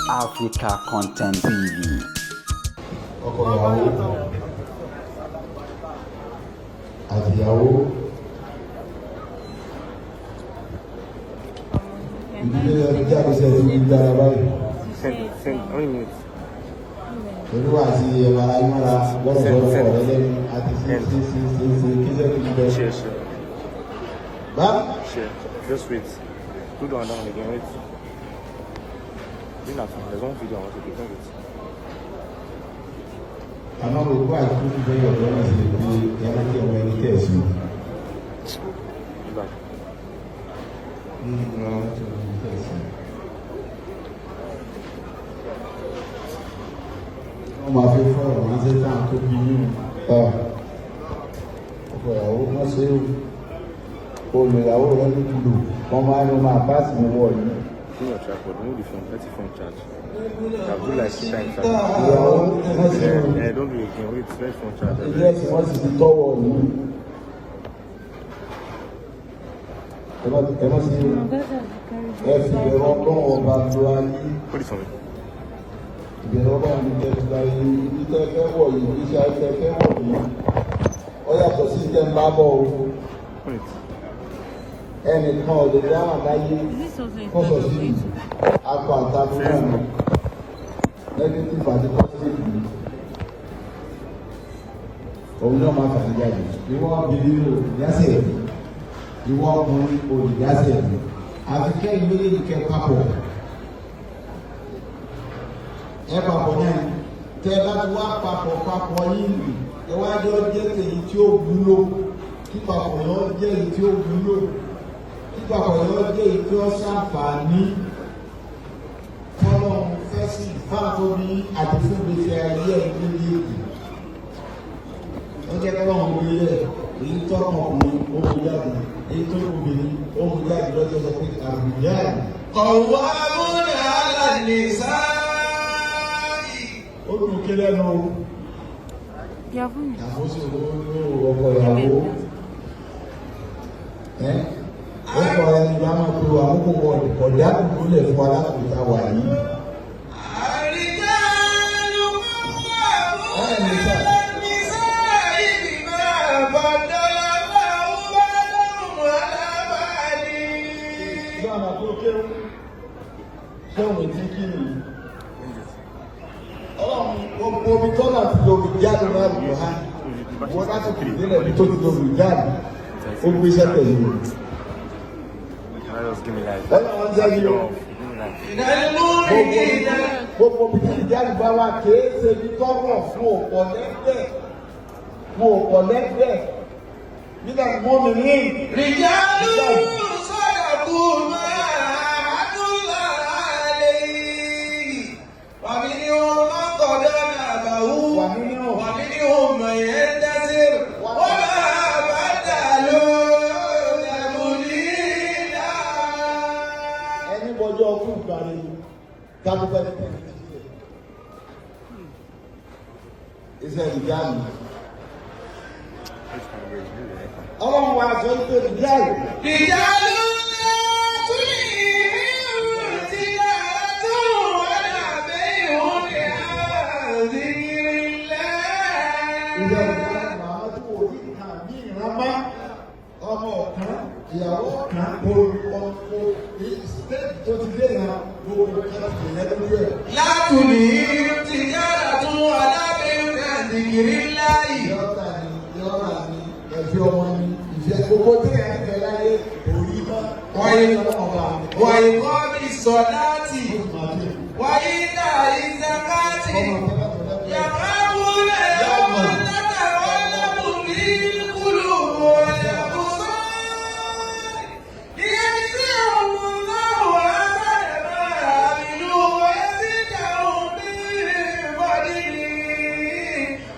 Africa Content TV. Ọkọ ìyàwó àtìyàwó, ìdílé ẹni jáde sẹ́yìn ní dára báyìí. Send, send. How many minutes? Pẹ̀lú àti ẹ̀wà ayémára lọ́rọ̀lọ́rọ̀ ọ̀rẹ́ lẹ́nu àti sí sí sí sí sí kí sẹ́ kí bẹ́ẹ̀. Share, share, Bá share. Just wait. Do the one down again. Wait. Do that one. There's one video I want to do. Don't wait. Àmọ́ òkú àti kúkú bẹ́ẹ̀ ọ̀dọ́ náà sì pé ẹran tí ọmọ ẹni tẹ̀ sí. Do that. Ẹran tí ọmọ ẹni tẹ̀ sí. Wọ́n máa fi fọ́ọ̀rọ̀ ránṣẹ́ táwọn tó bí yín ọkọ ìyàwó wọ́n ṣe é olùyàwó rẹ̀ lò wọ́n máa ń máa bá sí wọ̀ yìí. Bring your tripod. Move the phone. Let the phone charge. I've do like two times. Ìyàwó wọ́n ṣe é. Yeah, don't do it again. Wait. Let the phone charge. Ilé ẹ̀sìn wọ́n sì ti tọ́wọ̀ yìí. Ẹ má ṣe ẹ fi ìbẹ̀rù Ọlọ́run Ọba lo ayé. Put it on me. Ìbẹ̀rù Ọlọ́run ní tẹ́ fi lo ayé. Ibi tẹ́ fẹ́ wọ̀ yìí, iṣẹ́ ayé tẹ́ fẹ́ wọ̀ yìí, ó yàtọ̀ sí tẹ́ ń bá bọ̀ o. Put it. Ẹnìkan ò lè dáhùn láyé Is this also a kọ́sọ̀ part of sí it? akọ àtàbí náà ní negative àti positive ni òun náà máa fàájì jáde. Ìwọ obìnrin olùdásẹ̀ ẹ̀mí, ìwọ ọkùnrin olùdásẹ̀ ẹ̀mí, àfi kẹ́yìn méjèèjì kẹ́ papọ̀. Ẹ papọ̀ náà ni tẹ́ ẹ bá ti wá papọ̀ papọ̀ yín nì, ẹ wá jọ jẹ́ tèyí tí ó wúlò, kí papọ̀ yọ jẹ́ èyí tí ó wúlò, kí papọ̀ yọ jẹ́ èyí tí ó ṣàǹfààní fọlọ́run fẹ́ sí fáàtóbi àti fún gbèsè ayé ẹ̀ méjèèjì. Ó jẹ́ kọ́lọ́run wí rẹ̀, èyí tó ọkùnrin ó mú jáde, èyí tó obìnrin ó mú jáde lọ́jọ́ sọ pé àbùjá. قوامون على النساء. Ó dùn kí lẹ́nu o. Your phone is Àmóṣe olówó ọkọ ìyàwó ẹ ọkọ ẹni bá máa tó àkókò wọn ọ̀dà kúkú lẹ̀ fún alákòóta wà yìí. الرجال قوامون على النساء بما فضل الله بعضهم على بعض. Ìgbà máa tó kéwú sẹ́wọ̀n tí kí ni Ọlọ́run gbogbo omi tọ́lá ti lórí jáde náà lò ha wọ́n láti kù nílẹ̀ bí tó ti lórí jáde ó gbé iṣẹ́ tẹ̀lé o. Now just give me life. Ọlọ́run jẹ́ yìí o. Give me life. من المؤمنين Gbogbo ibi tí ìjáde bá wà kìí ṣe ibi tọ́rọ̀ fún òpọ̀ lẹ́gbẹ̀ẹ́, fún òpọ̀ lẹ́gbẹ̀ẹ́ nígbà mọ́mi ní. رجال صدقوا ما عاهدوا الله عليه ومنهم من قضى نحبه ومنهم من ينتظر وما بدلوا تبديلا. Ẹni bọjọ́ ọkùn ìgbàre kábúgbẹ́ ní tẹ̀lé iṣẹ́ ìjáde. Which one? Wait, wait, wait. Ọlọ́run wa sọ pé ìjáde. رجال لا تلهيهم تجارة ولا بيع عن ذكر الله. Iṣẹ́ ìjáde làwọn tó wò ní ìka ní ìrànmá ọmọ ọ̀kan ìyàwó ọ̀kan kò kò stéètì tó ti dé ìran gbogbo kan ti lè lórí ẹ̀. لا تلهيهم تجارة ولا بيع عن ذكر الله. Yọ́ta ni yọ́ra ni ẹ̀fẹ́ ọmọ ni ìfẹ́ gbogbo tí ẹ̀ ń fẹ́ láyé orí mọ́. وإقام الصلاة Ó sì máa dé. وإيتاء الزكاة. Ọmọ ọ̀kan látọ̀ lẹ́kọ̀ọ́. يخافون يوما تتقلب فيه القلوب والأبصار ليجزيهم الله أحسن ما عملوا ويزيدهم من فضله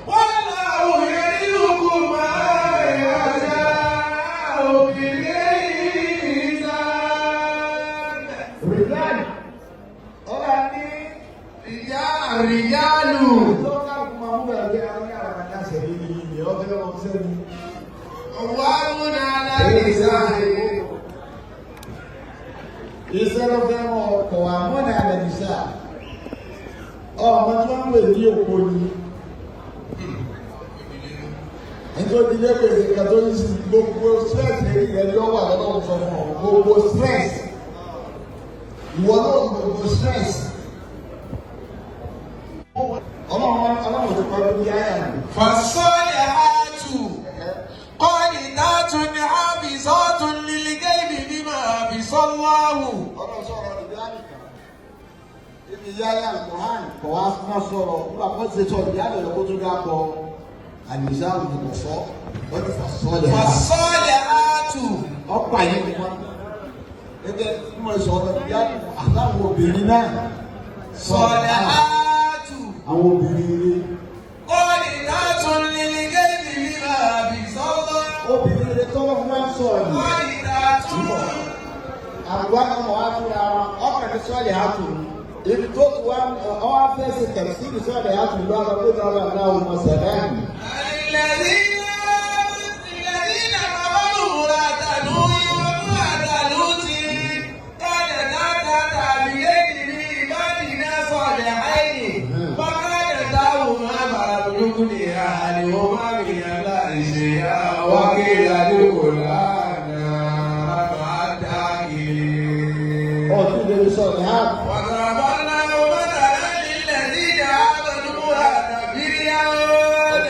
والله يرزق من يشاء بغير حساب. Rìjáàlì ọlá ní رجال tó káàkiri máa mú bẹ̀rẹ̀ bí àwọn ará àdáṣe yìí ni ọ̀fẹ́ wọn sẹ́ni. قوامون على النساء. Iṣẹ́ ló fẹ́ wọn ọkọ̀ àmọ́nà àlẹ́nìṣà. jẹ́ pé ìgbà tó yí sí gbogbo stress èyí rẹ̀ ni ó wà lọ́wọ́ sọ fún ọ gbogbo stress ìwọ náà ní gbogbo stress. Ọlọ́run ọlọ́run ti parí ní àyà mi. فالصالحات قانتات حافظات للغيب بما حفظ الله. Ọlọ́run sọ̀rọ̀ ìyá nìkan. Ibi ìyá ayé Al-Qur'an kò wá fún ọ sọ̀rọ̀ nígbà kan ti sọ̀rọ̀ ìyá rẹ̀ kó tó dá kọ àlùsá òdìbò sọ wọ́n ti fà sọ́ọ̀lẹ̀ ha. فالصالحات Ọ̀pá yìí ni wọ́n. Gẹ́gẹ́ bí mo sọ̀rọ̀ ìyá àtàwọn obìnrin náà. صالحات Àwọn obìnrin rí. قانتات للغيب بما حفظ الله. Obìnrin rẹ̀ tọ́lọ́ fún wa ń sọ̀rọ̀ yìí. قانتات Àgbà kan wà fúnra wọn, ọkàn ní sọ́ọ̀lì hàtù. Ibi tó ti wá ọwọ́ fẹ́ ṣe tẹ̀síìrì sọ́ọ̀lì hàtù lọ́wọ́ pé lọ́wọ́ náà wọ́n sẹ̀lẹ̀. الذين كفروا امرأة نوح وامرأة لوط كانتا تحت عبدين من عبادنا صالحين فخانتاهما فلم يغنيا عنهما من الله شيئا وقيل ادخلا النار مع الداخلين. Ọtí lè sọ̀rọ̀ hàtù. وضرب الله مثلا للذين آمنوا امرأة فرعون.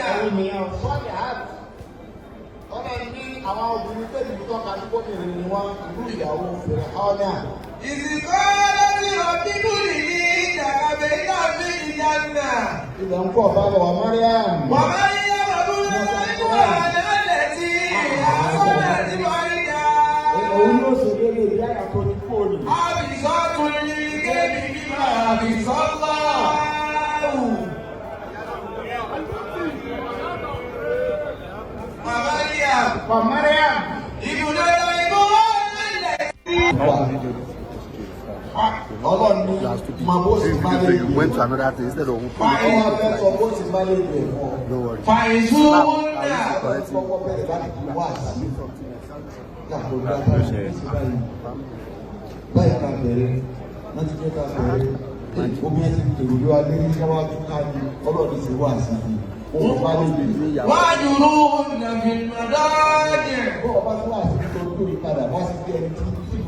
Sọ́ọ̀lì hàtù. Ọlọ́run ní àwọn obìnrin tó ìlú tọ́ka ní gómìnà ni wọ́n ìlú ìyàwó fèrè ọ́nà. إذ قالت رب ابن لي عندك بيتا في الجنة Ilẹ̀ ń pọ̀ bá wà Mariam. ومريم ابنة عمران التي أحصنت فرجها Òun ló ṣe déédéé ìyá àtọ́ ní kóòlù. حافظات للغيب بما حفظ الله. ومريم Wà Mariam. ابنة عمران التي Ọlọ́run ní máa bó sì máa lè So you went to another thing instead of Ọlọ́run fẹ́ sọ bó sì máa lè bẹ̀ fún ọ. Don't worry. فعزوهن Ọlọ́run kọ́kọ́ bẹ̀rẹ̀ láti fi wá sí. Báyìí ká bẹ̀rẹ̀, wọ́n ti jẹ́ ká bẹ̀rẹ̀. Omi ẹ̀ ti tèrò lé wa lórí ká wá tún ká ní Ọlọ́run sì wá sí i. Òun bá lè lè. واهجروهن في المضاجع. Bọ́ọ̀ bá tún wà sí tó tó ìpadà wá sí bí ẹni tí ń bínú.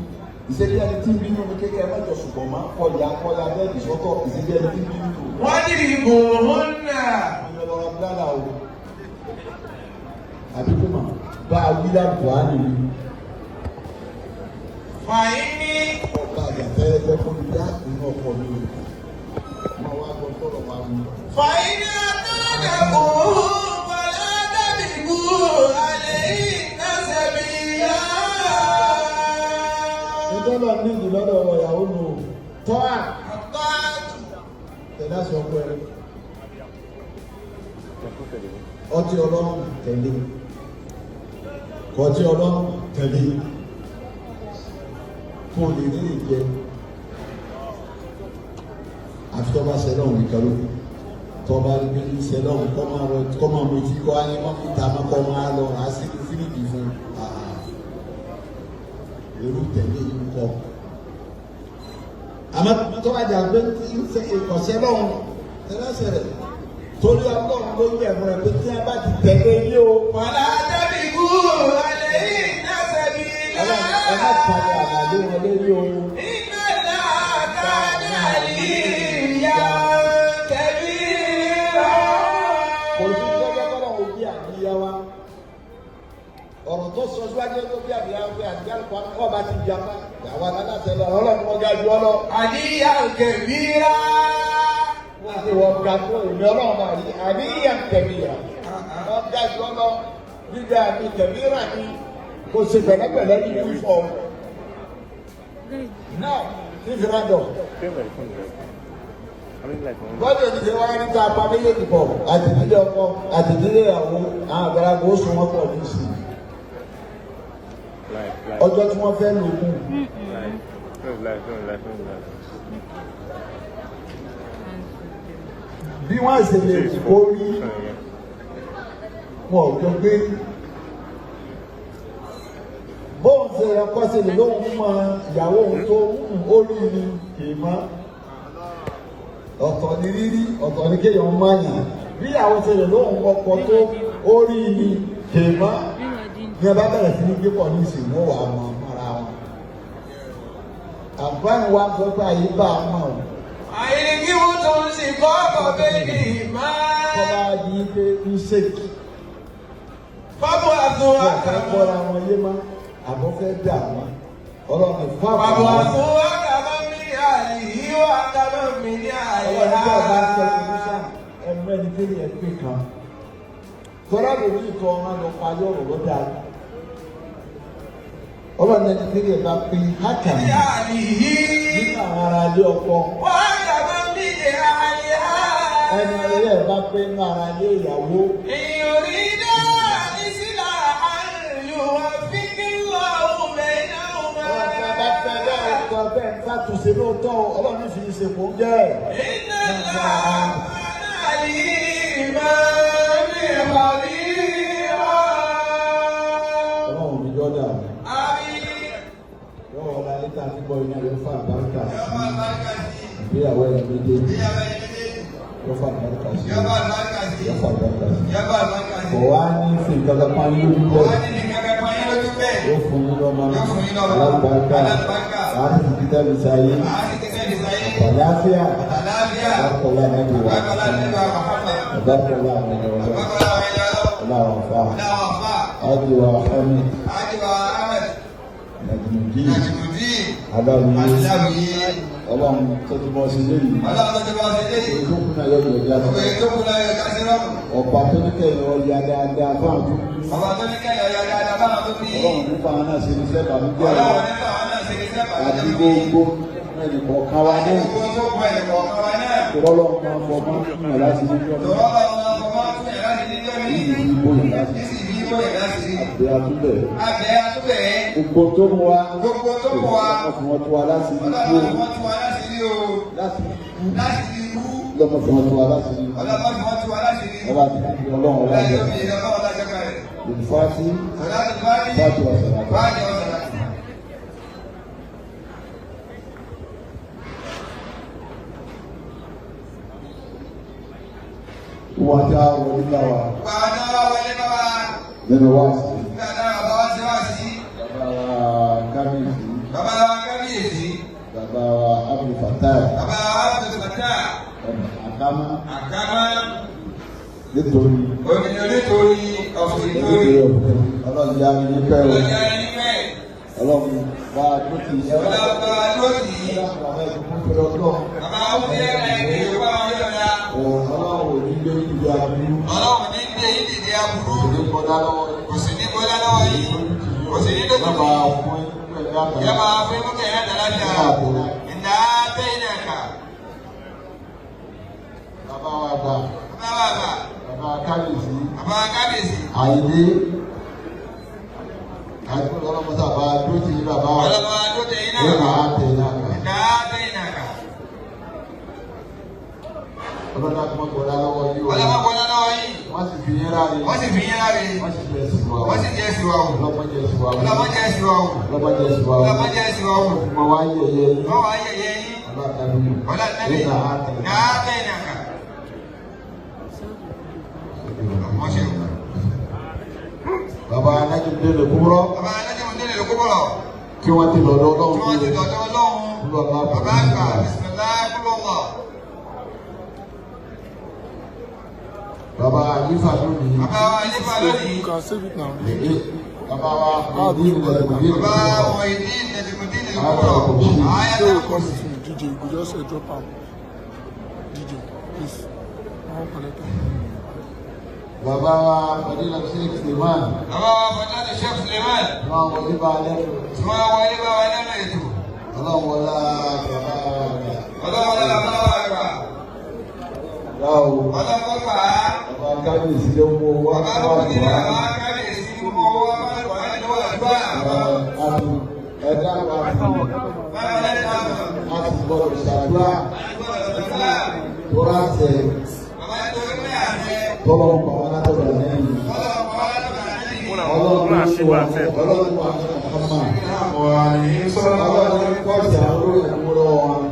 Ìṣèlú ẹni tí ń bínú ni kékeré mẹ́jọ ṣùgbọ́n máa ń kọjá kọjá bẹ́ẹ̀dì sọ́tọ̀ ìṣèlú ẹni tí ń bínú. واضربوهن. Ọlọ́run blára o. Àbí kò mà bá a wí lábùú á nìyí. فإني Ọba àjàfẹ́rẹ́fẹ́ fún mi dá inú ọkọ mi o. Máa wá gbọ́ tọrọ wa mi. فإن أطعنكم فلا تبغوا عليهن سبيلا. Nítorí ní ìlọ́dọ̀ ọmọ ìyàwó nù. Tọ́à الطاعة tẹ̀lé aṣọ ọkọ ẹ. Ọtí ọlọ́run tẹ̀lé. Kọtí ọlọ́run tẹ̀lé. Kó o lè rí ìjẹ. Àfi tọ́ bá ṣẹlẹ̀ òun nìkan ló kù. Tọ́ bá rí bí ṣẹlẹ̀ òun kọ́ máa rọ kọ́ máa mutí kọ́ á ní wọ́n fi ta máa kọ́ máa lọ rà á sí fíríjì fún un. Èrú tẹ̀lé yìí kọ́. Àmọ́ tó bá jà pé ìkọ̀sẹ́ lọ́hùn tẹ́lẹ̀sẹ̀ rẹ̀ torí ọlọ́run ló yẹ ẹ̀mú rẹ̀ pé tí a bá ti tẹ̀lé yé o. فلا تبغوا عليهن سبيلا. Ọlọ́run ẹ má palẹ̀ àgbàdo wọn lérí o. إن الله كان عليا كبيرا. Kò sí gẹ́gẹ́ bọ́lá òun bí àbíyá wa. Ọ̀rọ̀ tó sọ síwájú tó bí àbíyá wa pé àbíyá wa ọba ti di apá. Àwọn aláṣẹ lọ ọlọ́run wọn ga ju ọ lọ. عليا كبيرا. Wọ́n ti wọ́n ga tó èmi ọlọ́run máa rí àbíyá tẹ̀míyà. Wọ́n ga ju ọ lọ. Gbígbà mi tẹ̀míyà mi kò ṣe pẹ̀lẹ́pẹ̀lẹ́ ní ìlú fọ́. Náà fífi rándọ̀. Pay my phone, right? How many like one? Bọ́dọ̀ ní ṣe wá ní ká apá méjèèjì pọ̀ àti ìdílé ọkọ àti ìdílé ìyàwó àwọn àgbàlagbà ó sùn wọ́n pọ̀ ní ìsìn. Life, life, Ọjọ́ tí wọ́n fẹ́ lò kù. life. No life, no life, no life. Bí wọ́n ṣe lè kó rí Yeah. wọn ò jọ gbé. Bóun ṣe ọkọ ṣe lè lóun mọ ìyàwó òun tó ń ó rí ni kì í mọ́. Ọ̀tọ̀ ni rírí, ọ̀tọ̀ ni kéèyàn máa yàn. Bí ìyàwó ṣe lè lóun ọkọ tó ó rí ni Kèémọ́ ní ẹ bá bẹ̀rẹ̀ sí ní gbé pọ̀ ní ìsìn wọ́n wà mọ́ mọ́ra wọn. Àgbáyé wa sọ pé àyè bá a mọ̀ ọ́. Àìní wọ́n tó ń sì kọ́ ọkọ̀ bẹ́ẹ̀ni máa. Tọ́ba di pé ń ṣèkì. Fábọ̀ àtún Wọ́n fẹ́ kọ́ra wọn yé mọ́, àbọ̀ fẹ́ dà wọ́n. Ọlọ́run fáwọn. Fábọ̀ àtún wákàmọ́ mi ní àlè yìí wákàmọ́ mi ní àlè. Ọlọ́run bí ọba ń tẹ́ solution ẹnu ẹni tí ẹ pè kan. Tọ́lá lórí ìtọ́ ọ̀ràn lọ parí ọ̀rọ̀ lọ́dà. Ọlọ́run ẹni tí ẹ bá pín hákà Ní àlè yìí. nínú àwọn ará ilé ọkọ. Wákàmọ́ mi ní àlè. Ẹni ẹlẹ́yẹ̀ bá pín nínú ará ilé ìyàwó. Ìrìnà ìsìlá àlùwà fíkìlọ̀ òmìnira. Ọlọ́run bá fẹ́ bẹ́ẹ̀ sọ bẹ́ẹ̀ ń sàtúnṣe lóòótọ́ Ọlọ́run fi ṣe kò ń jẹ́. Iná àlìmọ́ ní àlìmọ́. Ọlọ́run mi jọ́dá mi. Àmín. Yọ̀wọ̀ ọ̀la níta nígbọ́ iná yóò fà àlùbáríkà sí ìgbéyàwó ẹ̀ méjèèjì. Yóò fà àlùbáríkà sí. Yóò fà àlùbáríkà sí. Kò wá ní fi nǹkan kan pa yín lójú bẹ́ẹ̀. Yóò fún yín lọ́mọ alábàákà. Láti fi kíkẹ́ mi sáyé. Àtàláfíà. Àbárkọ̀lá nàbí wa. Àbárkọ̀lá nàbí wa. Ọlọ́run fa. Ájì wa Ahmed. Nàjìmùdí. Aláwìyé. Ọlọ́run tó ti bọ́ sí lẹ́yìn. Èyí tó kún náà yọ ìjọba sí. Ọ̀pá tó ní kẹ́yìn ọ̀ya dáadáa fáwọn tó kú. Ọba tó ní kẹ́yìn ọ̀ya dáadáa fáwọn tó bí. Ọlọ́run nípa àwọn náà ṣe ní sẹ́bà ní jẹ́ Ọlọ́run nípa àwọn náà ṣe ní sẹ́bà ní àti jẹ́ gbogbo ẹnìkọ̀ọ̀kan wa náà. Gbogbo tó kọ ẹnìkọ̀ọ̀kan wa náà. Ìrọ́lọ́ máa fọ ọmọ fún ẹ̀ láti ní jọ́ Tọ́lọ́ ọmọ fún ẹ̀ láti ní jọ́ mi. Ìyí ìbò yẹn láti Ìsì bí ìbò yẹn láti rí. àbẹ̀ àtúbẹ̀. Abẹ́ atúbẹ̀. Gbogbo tó mú wa. Gbogbo tó mú wa. Ọlọ́run fún wọn tó wa láti rí kú. Ọlọ́run fún wọn tó wa láti rí o. Láti rí kú. Láti rí kú. Lọ́mọ fún wọn tó wa láti rí. Ọlọ́run fún wọn tó wa láti rí. Ọba ti fi Ọlọ́run ọlá jẹ. Ọlọ́run fi Ọlọ́run ọlá jẹ kalẹ̀. Olùfàtí. Sọ̀láàtì Fáàtì. Fáàtì wa sọ̀rọ̀. Fáàtì wa sọ̀rọ̀. Wọ́n ti á wọlé bá wa. Wà á náà wọlé bá wa. Nínú wá sí. Nígbà náà bàbá wa ṣe wá sí. Bàbá wa Kábíyèsí. Bàbá wa Kábíyèsí. Bàbá wa Abdul Fattah. Bàbá wa Abdul Fattah. Ọmọ Àkámá. Àkámá. Nítorí. Òmìnira nítorí ọ̀fìn nítorí. Ọlọ́run yá mi ní pẹ́ o. Ọlọ́run yá mi ní pẹ́. Ọlọ́run bá a tó ti ẹ. Ọlọ́run bá a tó ti. Bàbá wa ó fi ẹ̀ka ẹ̀ka ìjọba wọn yọ̀ọ̀da. Ọlọ́run ò ní gbé ìdí aburú. Ọlọ́run ní gbé ìdí aburú. Kò ní kọjá lọ́wọ́ yín. Kò sì ní kọjá lọ́wọ́ yín. Kò sì ní lójú. Yọba fún pẹ̀lú àtàlà. Yọba fún pẹ̀lú àtàlà. Ìdá bẹ́ẹ̀ náà kà. Bàbá wa gbà. Bàbá wa gbà. Bàbá kábíyèsí. Bàbá kábíyèsí. Àyìndé. Àyìndé ọlọ́mọdé àbá dúró ti yín bàbá wa. Ọlọ́mọ dúró ti yín náà. Yóò máa tẹ̀ náà kà. Ìdá bẹ́ẹ̀ náà kà. Ọlọ́dà kọ́ kọ́lá lọ́wọ́ yìí o. Ọlọ́mọ kọ́lá lọ́wọ́ yìí. Wọ́n sì fi yín ráre. Wọ́n sì fi yín ráre. Wọ́n sì jẹ́ ẹ̀sìn wa o. Wọ́n sì jẹ́ ẹ̀sìn wa o. Ọlọ́mọ jẹ́ ẹ̀sìn wa o. Ọlọ́mọ jẹ́ ẹ̀sìn wa o. Ọlọ́mọ jẹ́ ẹ̀sìn wa o. Ọlọ́mọ jẹ́ ẹ̀sìn wa o. Ọmọ wa yẹ̀yẹ́ yín. Wọ́n wá yẹ̀yẹ́ yín. Ọlọ́dà Ọlọ́dà náà náà kà. Bàbá Anájú Délé Kúbúrọ́. Bàbá Anájú Délé Kúbúrọ́. Tí wọ́n ti lọ́dọ̀ Ọlọ́run. Tí wọ́n ti lọ́dọ̀ Ọlọ́run. Bàbá àgbà bisimilá kúlọ̀lọ̀. Bàbá Àlífà lónìí. Bàbá Àlífà lónìí. You can save it now. Bàbá wa Mọ̀ìdín Nàjìmùdín. Bàbá Mọ̀ìdín Nàjìmùdín Kúbúrọ́. They will come with me, DJ. You could just drop am. DJ, please. I won't collect am. Bàbá wa Fadila Sheikh Suleiman. Bàbá wa Fadila Sheikh Suleiman. Wọ́n wọlé bá a lẹ́nu. Tí wọ́n wọlé bá wa lẹ́nu ètò. Ọlọ́run wọlá bàbá wa gbà. Ọlọ́run wọlá bàbá wa gbà. Báwo. Ọlọ́run kọ́ fà á. Bàbá kábíyèsí ló mú owó wá. Bàbá Fadila bàbá kábíyèsí ló mú owó wá wá lọ́wọ́ àdúrà. Ẹ̀dá wa fún a ti gbọ́dọ̀ ṣàdúrà. Tóra tẹ̀. Tọ́lọ́ pa wá látọ̀dọ̀ lẹ́yìn. Ọlọ́run wà ọlọ́run wà ní ọ̀hánmà. Ọlọ́run kọ́ọ̀sì àwọn olórí ìkúrọ̀ wọn.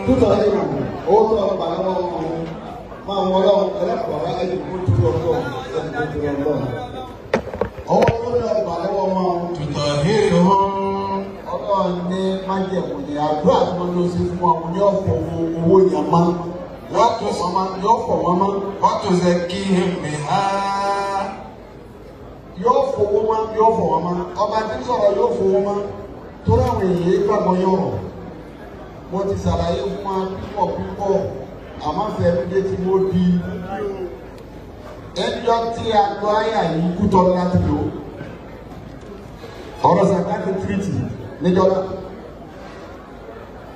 Tútọ̀ ní owó tó ọ̀pá lọ́wọ́ wọn. Máa wọ ọlọ́run ẹlẹ́pàá. dàpọ̀ bàbá ẹni kó tó lọ́wọ́ ẹni kó tó lọ́wọ́. Ọwọ́ lórí ọgbà lọ́wọ́ wọn. تطهرهم Ọlọ́run ní májẹ̀mú ni àdúrà tí wọ́n lọ sí fún wọn ní ọ̀fọ̀ owó yẹn mọ́. Yóò fọ̀ wọ́n mọ́. وتزكيهم بها Yóò fowó mọ́ yóò fọ̀ wọ́n mọ́. Ọba tí ń sọ̀rọ̀ yóò fowó mọ́. Torí àwọn èèyàn gbàgbọ́ yọ̀rọ̀. Mo ti ṣàlàyé fún wa púpọ̀ púpọ̀ àmọ́ fẹ́ẹ́ dé tí mo di. Ẹjọ́ tí a lọ àyà yìí kú tọ́ láti lò. Ọ̀rọ̀ sàkáàtì tírìtì níjọba.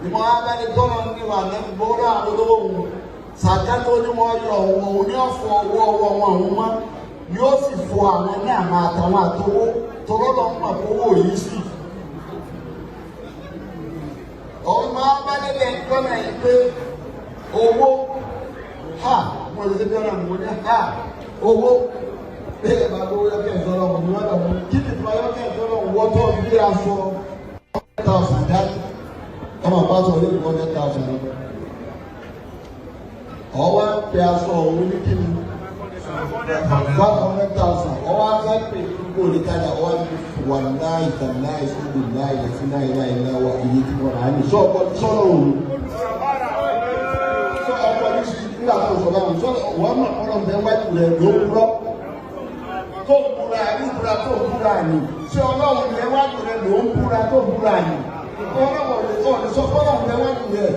Ìmọ̀ abẹ́ni tọ́lọ ní wà lẹ́nu bọ́ọ̀rọ̀ àwọn olówó òun. Sàkáàtì ó ní wọ́n yọ òun òun ní ọ̀fọ̀ owó ọwọ́ wọn òun mọ́. Yóò sì fọ àwọn ní àmà àtàwọn àtowó tọ́lọ́ lọ́ mọ̀ owó yìí sì. Ọmọ abẹ́ni lè tọ́lọ̀ yìí pé owó ha mo lè ṣe bí ọ̀nà mo ní ha owó bẹ́ẹ̀ bá gbówó yọkẹ́ ìtọ́lọ̀ mo ní wọ́n lọ mú kí ni ìtura yọkẹ́ ìtọ́lọ̀ wọ́tọ̀ bí aṣọ 1,000 dání ọmọ bá sọ yóò 100,000 lọ. Ọwọ́ ń pe aṣọ òun ní kí ni 100,000 ọwọ́ afẹ́ pè ní gbogbo onítajà ọwọ́ ní wà láì tàláì sódò láì lẹ́sí láì láì láwà iye tí wọ́n rà á ní sọ́ọ̀kọ́ sọ́ọ̀rọ̀ òun. Sọ ọkọ ní nígbà tó sọ báwọn sọ wọ́n mọ̀ ọ̀rọ̀ bẹ́ẹ̀ wájú rẹ̀ ló ń rọ́ tó ń búra ìbúra tó ń búra ni ṣé ọlọ́run rẹ̀ wájú rẹ̀ ló ń búra tó ń búra ni ọlọ́run rẹ̀ ọ̀ ní sọ fọlọ́run rẹ̀ wájú rẹ̀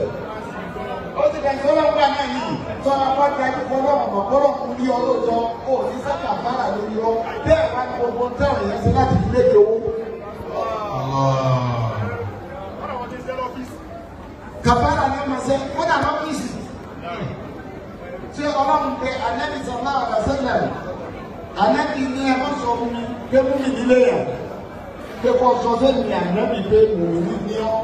ó ti dẹ̀ sọ́lọ́run wà náà yìí tọ́ra bá dájú fọlọ́run mọ̀ fọlọ́run rí ọlọ́jọ́ ó ní sábà bára lórí ọ bẹ́ẹ̀ wá ní gbogbo táwọn èèyàn ṣe láti fi léde owó. Kàfàrà ni ọmọ ṣe kódà lọ́fíìsì ṣé ọlọ́run pé Ànábì sallallahu alaihi wasallam Ànábì ní ẹ má sọ fún mi pé mú mi nílé yẹn pé kò sọ sẹ́ni Ànábì pé mò ń ní ọ́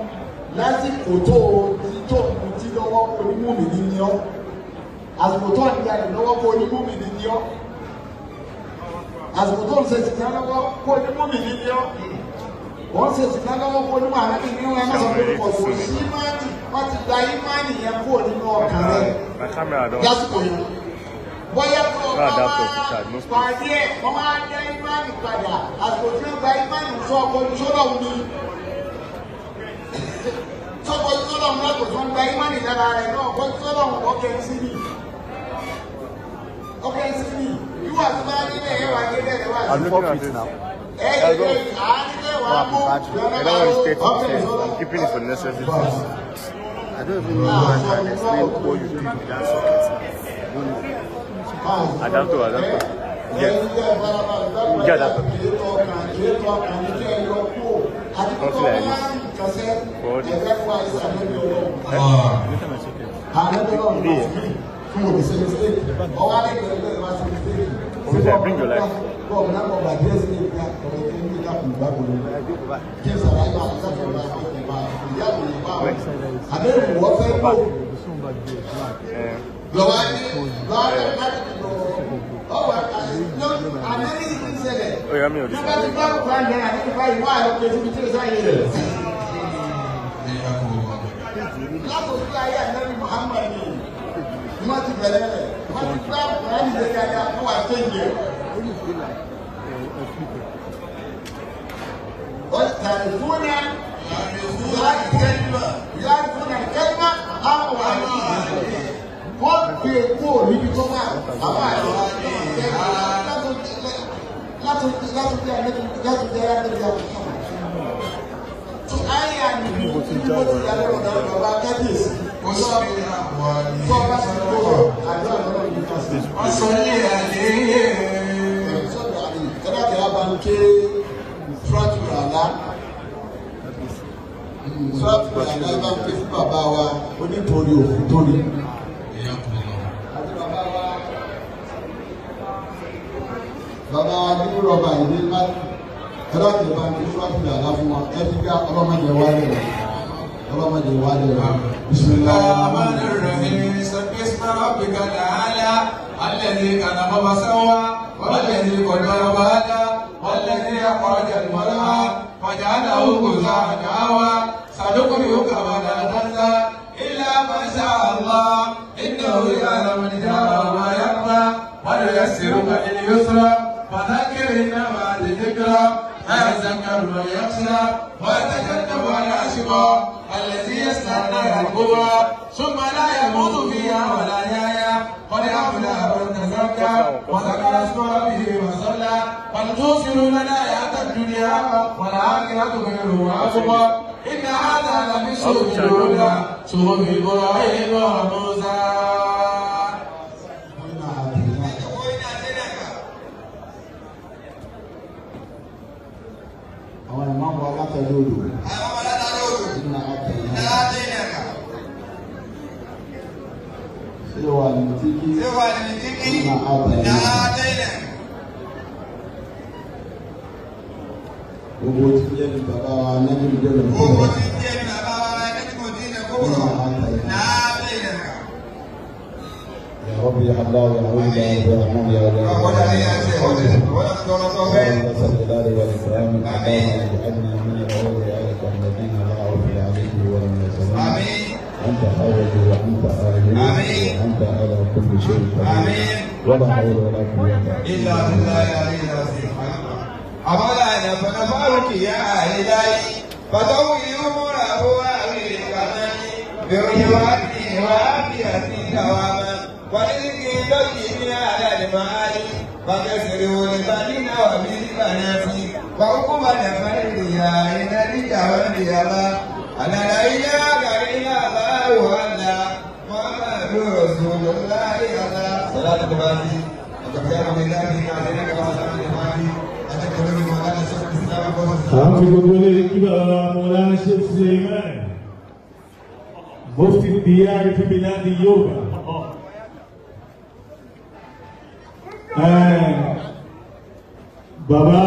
lásìkò tó o ti tó o ti lọ́wọ́ kó ní mú mi ní ọ́ àsìkò tó ń jalè lọ́wọ́ kó ní mú mi ní ọ́ àsìkò tó ń ṣe sìnà lọ́wọ́ kó ní mú mi ní ọ́ wọ́n ṣe sìnà lọ́wọ́ kó ní mú Ànábì ní ẹ má sọ pé kò sí ìmánì wọ́n ti gba ìmánì yẹn kúrò nínú ọkàn rẹ̀ My camera don't. lásìkò yẹn bóyá tó o No bá adapter to wá charge, no space. pàdé ẹ̀ wọ́n máa dá ìmánì padà àsìkò tí wọ́n gba ìmánì sọ ọkọ̀ sọ́dọ̀ òun ni sọ́kọ̀ sọ́dọ̀ òun lọ́kọ̀ tí wọ́n gba ìmánì lára rẹ̀ náà ọkọ̀ sọ́dọ̀ òun ọkẹ́ ń sí ni ọkẹ́ ń sí ni ìwà tó bá nílẹ̀ ẹ̀ wà nílẹ̀ ẹ̀ wà I'm sí looking at it. ẹ̀ ẹ̀ àárín wà á mú I don't want to stay to I'm keeping it for the next 50 minutes. I don't even know how I can explain what you did with that socket. I don't know. Adapter, adapter. Yeah. Yeah, adapter. Something like this. For all this. Obviously, I bring your life. Yeah. Lọ́wọ́ ní lọ́wọ́ láti ọwọ́ àmẹ́rí ti ṣẹlẹ̀. Oh, yeah, me or this Nígbà tí bá wà ní àná báyìí wà á lọ síbi tí ó sáyé rẹ̀. Látòkí ayé ànábì Muhammad ni wọ́n ti bẹ̀rẹ̀ rẹ̀. Wọ́n ti bá Kùránì lé dáadáa fún wa tó yẹ. Wọ́n tàbí fún náà yáàrí fún náà kẹ́lá àwọn wà ní wọ́n gbé kó níbi tó wà àwọn àjọ látòkí látòkí ayé ànábì tó ayé ànábì níbi tó ti yà lọ́rọ̀ náà lọ́ba kábíyèsí tó bá ti kó àdúrà lọ́rọ̀ yìí kan sí. Sọ́dọ̀ àlè ẹ̀dá kẹ́ a bá ń ké fúrátù àlá fúrátù àlá ẹ bá ń ké fún bàbá wa onítorí òfin tóri. Àti bàbá wa bàbá wa ní rọ̀bà ìdí ńlá ẹ̀dá kẹ́ bá ń ké fúrátù àlá fún wa ẹ ti ká ọlọ́mọdé wálé rẹ̀ ọlọ́mọdé wálé rẹ̀ bisimilayi. الرحمن الرحيم سبح اسم ربك الأعلى الذي خلق فسوى والذي قدر فهدى والذي أخرج المرعى فجعله غثاء أحوى سنقرئك فلا تنسى إلا ما شاء الله إنه يعلم الجهر وما يخفى. ونيسرك لليسرى فذكر إن نفعت الذكرى سيذكر من يخشى ويتجنبها الأشقى الذي يصلى النار الكبرى ثم لا يموت فيها ولا يحيا قد أفلح من تزكى وذكر اسم ربه وصلى بل تؤثرون الحياة الدنيا والآخرة خير وأبقى إن هذا لفي الصحف الأولى صحف إبراهيم وموسى. Àwọn ìmáàmù alátẹ̀lé odò. Iná àtẹ̀yìn. Ṣé wà ní tíkí? Iná àtẹ̀yìn. Gbogbo tí jẹ́ ní bàbá wa nẹ́bí jẹ́ ní fún mi. Iná àtẹ̀yìn. يا رب يا الله يا عز يا رحمن يا الله الجلال والإكرام اللهم اجعلنا من أوليائك الذين لا خوف عليهم ولا هم يحزنون. أنت خير وأنت آمين وأنت على كل شيء قدير. ولا حول ولا قوة إلا بالله العلي العظيم. أولا فنفعلك يا إلهي فتوي أموره وأمرك برجواتي وعافيتي دواما ورزقي طيب على المعالي وكسره لبنين وبالبنات وعقبة فريا إن الجواد الله أنا لا إله إلا الله وأنا محمد رسول الله الله صلاة الفاتحة. Àwọn fi gbogbo ilé kí bàbá Mọ́lá Sheikh Suleiman, Mufti Diyar fi biladi Yorùbá. Bàbá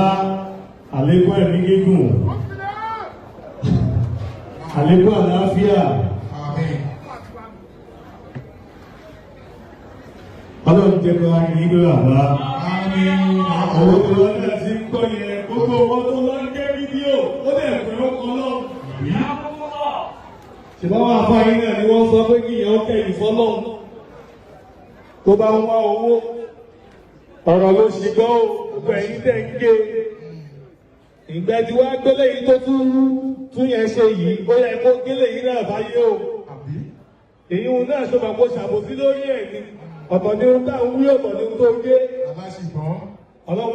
àlékún ẹ̀mí gígùn, àlékún àlàáfíà. Ọlọ́run jẹ́ kó wá ní ìgbé bàbá. Owó tó lọ náà ti ń kọ́ yẹn, gbogbo owó tó lọ ń gé fídíò, ó dẹ̀ pé ó kọ́ lọ. Ṣùgbọ́n àwọn afáyín náà ni wọ́n sọ pé kí ìyẹn ó kẹ́yìn fọ́lọ́run. Tó bá ń wá owó, ọ̀rọ̀ ló ṣì gbọ́ o, gbogbo ẹ̀yin tẹ̀ ń gé. Ìgbà tí wàá gbélé yìí tó tún yẹn ṣe yìí, ó yẹ kó gélé yìí náà báyé o. Èyí ń náà ṣọmọ kó ṣàbòsí lórí ẹ̀ ni. Ọ̀tọ̀ ni ohun tá à ń wí, ọ̀tọ̀ ni ohun tó gé. Ọlọ́run